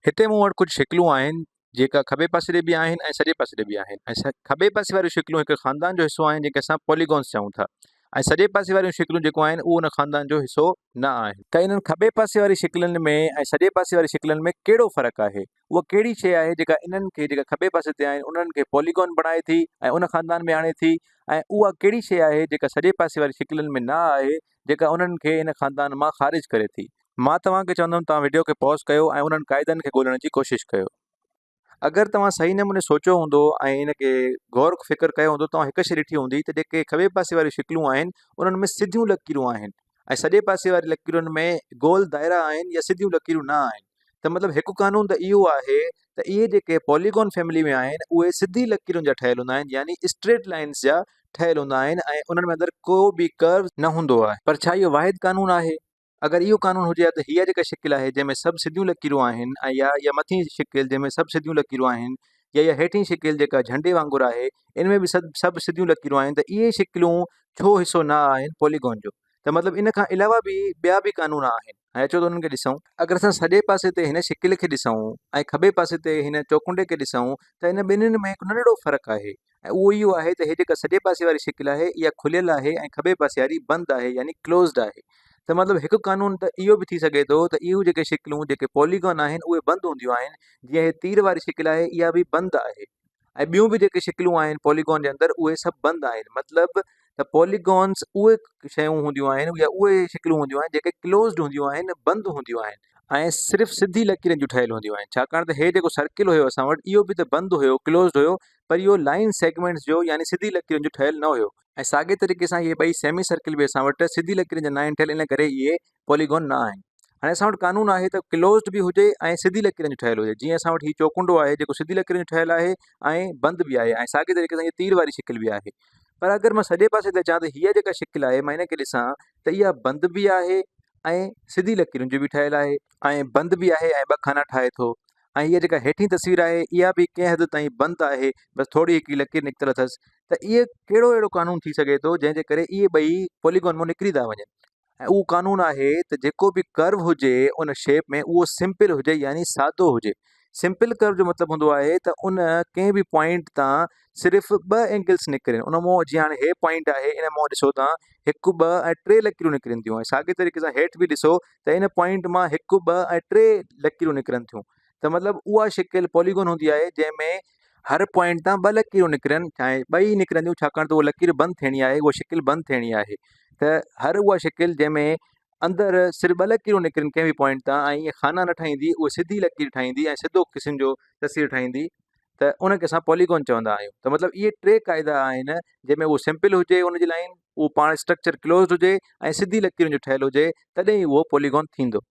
هتي مون وٽ ڪجهه شڪلون آهن جيڪا کٻي پاسي ڏي به آهن ۽ سڄي پاسي ڏي به آهن ۽ کٻي پاسي واريون شڪلون هڪ خاندان جو حصو آهن جنهن کي اسان پوليگونس چئون ٿا ۽ سڄي پاسي واريون شڪلون جيڪو آهن اهو ان خاندان جو حصو نه آهن. ته انهن کٻي پاسي واري شڪلن ۾ ۽ سڄي پاسي واري شڪلن ۾ ڪهڙو فرق آهي؟ اها ڪهڙي شيء آهي جيڪا انهن کي جيڪا کٻي پاسي تي آهن انهن کي پوليگون بڻائي ٿي ۽ ان خاندان ۾ آڻي ٿي ۽ اها ڪهڙي شيء آهي جيڪا سڄي پاسي واري شڪلن ۾ نه آهي جيڪا انهن کي ان خاندان مان خارج ڪري ٿي؟ مان توهان کي چوندم توهان وڊيو کي پاز ڪيو ۽ انهن قاعدن کي ڳولڻ جي ڪوشش ڪيو. اگر توهان صحيح نموني سوچيو هوندو ۽ ان کي غور فڪر ڪيو هوندو توهان هڪ شيء ڏٺي هوندي ته جيڪي کٻي پاسي واريون شڪلون آهن انهن ۾ سڌيون لڪيرون آهن ۽ سڄي پاسي واري لڪيرن ۾ گول دائرا آهن يا سڌيون لڪيرون نه آهن ته مطلب هڪ قانون ته اهو آهي ته اهي جيڪي پوليگون فيملي ۾ آهن اهي سڌي لڪيرن جا ٺهيل هوندا آهن يعني اسٽريٽ لائنس جا ٺهيل هوندا آهن ۽ انهن ۾ اندر ڪو به ڪرو نه هوندو آهي پر ڇا اهو واحد قانون آهي؟ اگر اهو قانون هجي ها ته هيء جيڪا شڪل آهي جنهن ۾ سڀ سڌيون لڪيرون آهن ۽ يا اها مٿين شڪل جنهن ۾ سڀ سڌيون لڪيرون آهن يا اها هيٺين شڪل جيڪا جهنڊي وانگر آهي ان ۾ به سڀ سڀ سڌيون لڪيرون آهن ته اهي شڪلون ڇو حصو نه آهن پوليگون جو ته مطلب ان کان علاوه به ٻيا به قانون آهن هاڻي اچو ته انهن کي ڏسون. اگر اسان سڄي پاسي تي هن شڪل کي ڏسون ۽ کٻي پاسي تي هن چوڪنڊي کي ڏسون ته ان ٻنهين ۾ هڪ ننڍڙو فرق آهي ۽ اهو اهو آهي ته هي جيڪا سڄي پاسي واري شڪل آهي اها کليل آهي ۽ کٻي پاسي واري بند آهي يعني ڪلوزڊ آهي ته مطلب هڪ قانون ته اهو به ٿي سگهي ٿو ته اهو جيڪي شڪلون جيڪي پوليگون آهن اهي بند هونديون آهن جيئن هي تير واري شڪل آهي اها به بند آهي ۽ ٻيون به جيڪي شڪلون آهن پوليگون جي اندر اهي سڀ بند آهن مطلب ته پوليگونس اهي شيون هونديون آهن يا اهي شڪلون هونديون آهن جيڪي ڪلوزڊ هونديون آهن بند هونديون آهن ۽ صرف سڌي لڪيرن جون ٺهيل هونديون آهن ڇاڪاڻ ته هي جيڪو سرڪل هيو اسان وٽ اهو به ته بند هيو ڪلوزڊ هيو پر اهو لائن سيگمينٽس جو يعني سڌي لڪيرن جو ٺهيل نه هيو ۽ ساڳي طريقي سان اهي ٻئي سيمي سرڪل به اسان وٽ سڌي لڪيرن جا نه آهن ٺهيل ان ڪري اهي پوليگون نه آهن هاڻي اسان وٽ قانون آهي ته ڪلوزڊ به هجي ۽ سڌي لڪيرن جو ٺهيل هجي جيئن اسان وٽ هي چوڪنڊو آهي جيڪو سڌي لڪيرن جو ٺهيل آهي ۽ بند به آهي ۽ ساڳي طريقي سان هي تير واري شڪل به آهي پر اگر مان سڄي پاسي تي اچان ته هيء جيڪا شڪل آهي مان ان کي ڏسان ته اها بند به آهي ۽ سڌي لڪيرن جو به ٺهيل آهي ۽ بند به آهي ۽ ٻه خانا ٺاهي ٿو ۽ هيء جيڪا هيٺين تصوير آهي اها به ڪنهن حد تائين بند آهي بس ٿوري هڪڙي لڪير نڪتل اٿس ته اهي ڪهڙو اهڙو قانون ٿي سگهي ٿو جنهن جي ڪري اهي ٻئي پوليگون مان نڪري ٿا وڃن ۽ اهو قانون آهي ته جيڪو به ڪرو هجي ان شيپ ۾ اهو سمپل هجي يعني سادو هجي سمپل ڪرو جو مطلب هوندو آهي ته ان ڪنهن به پوائنٽ تان صرف ٻه اينگلس نڪرن ان مون جيئن هاڻي هي پوائنٽ آهي ان مون ڏسو تان هڪ ٻه ۽ ٽي لڪيرون نڪرن ٿيون ۽ ساڳي طريقي سان هيٺ به ڏسو ته ان پوائنٽ مان هڪ ٻه ۽ ٽي لڪيرون نڪرن ٿيون ته مطلب اها شڪل پوليگون هوندي آهي جنهن ۾ هر پوائنٽ تان ٻه لڪيرون نڪرن ۽ ٻه ئي نڪرنديون ڇاڪاڻ ته اها لڪير بند ٿيڻي آهي اها شڪل بند ٿيڻي آهي ته هر اها شڪل جنهن ۾ اندر صرف ٻه لڪيرون نڪرن ڪنهن به پوائنٽ تان ۽ ائين خانا نه ٺاهيندي اهي سڌي لڪير ٺاهيندي ۽ سڌو قسم جو تصوير ٺاهيندي ته ان کي اسان پوليگون چوندا آهيون ته مطلب اهي ٽي قاعدا آهن جنهن ۾ اهو سمپل هجي ان جي لائن اهو پاڻ اسٽرڪچر ڪلوزڊ هجي ۽ سڌي لڪيرن جو ٺهيل هجي تڏهن ئي اهو پوليگون ٿيندو.